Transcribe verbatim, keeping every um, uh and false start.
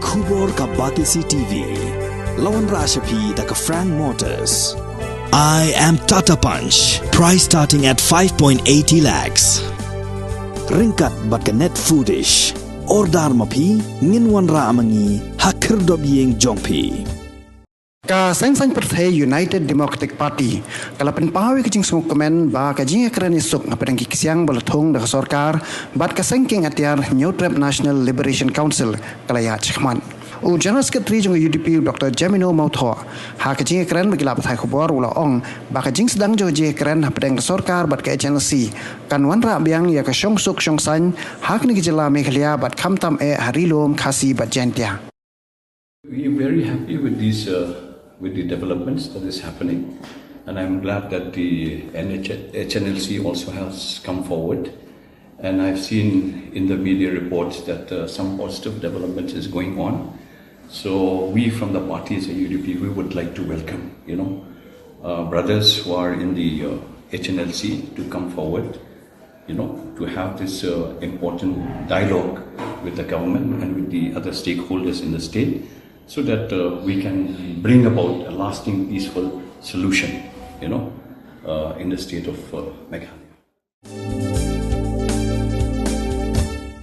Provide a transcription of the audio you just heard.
Khubor ka Batesi T V. La wanrah sha phi da ka Frank Motors. I am Tata Punch. Price starting at five point eighty lakhs. Ryngkat bad ka Net Foodish. Order ma phi, ngin wanrah ma ngi ha khyrdop ïing jong phi. Ka seng saiñ pyrthei United Democratic Party ka la pynpaw ïa ka jingsngewkmen ba ka jingïakren ïasuk hapdeng ki ksiang ba la thung da ka sorkar bad ka seng kieng atiar Hynñiewtrep National Liberation Council ka la ïaid shakhmat. U General Secretary jong ka U D P, u Doctor Jemino Mawthoh, ha ka jingïakren bad ki lad pathai khubor u la ong ba ka jingsdang jong ka jingïakren hapdeng ka sorkar bad ka H N L C kan wanrah biang ïa ka shongsuk shongsaiñ ha kane ka jylla Meghalaya bad khamtam eh ha Ri-lum Khasi bad Jaiñtia. We are very happy with these, uh, with the developments that is happening, and I'm glad that the N H, H N L C also has come forward. And I've seen in the media reports that, uh, some positive development is going on. So we from the party as a U D P, we would like to welcome, you know, uh, brothers who are in the, uh, H N L C to come forward, you know, to have this, uh, important dialogue with the government and with the other stakeholders in the state, so that, uh, we can bring about a lasting peaceful solution, you know, uh, in the state of, uh, Meghalaya.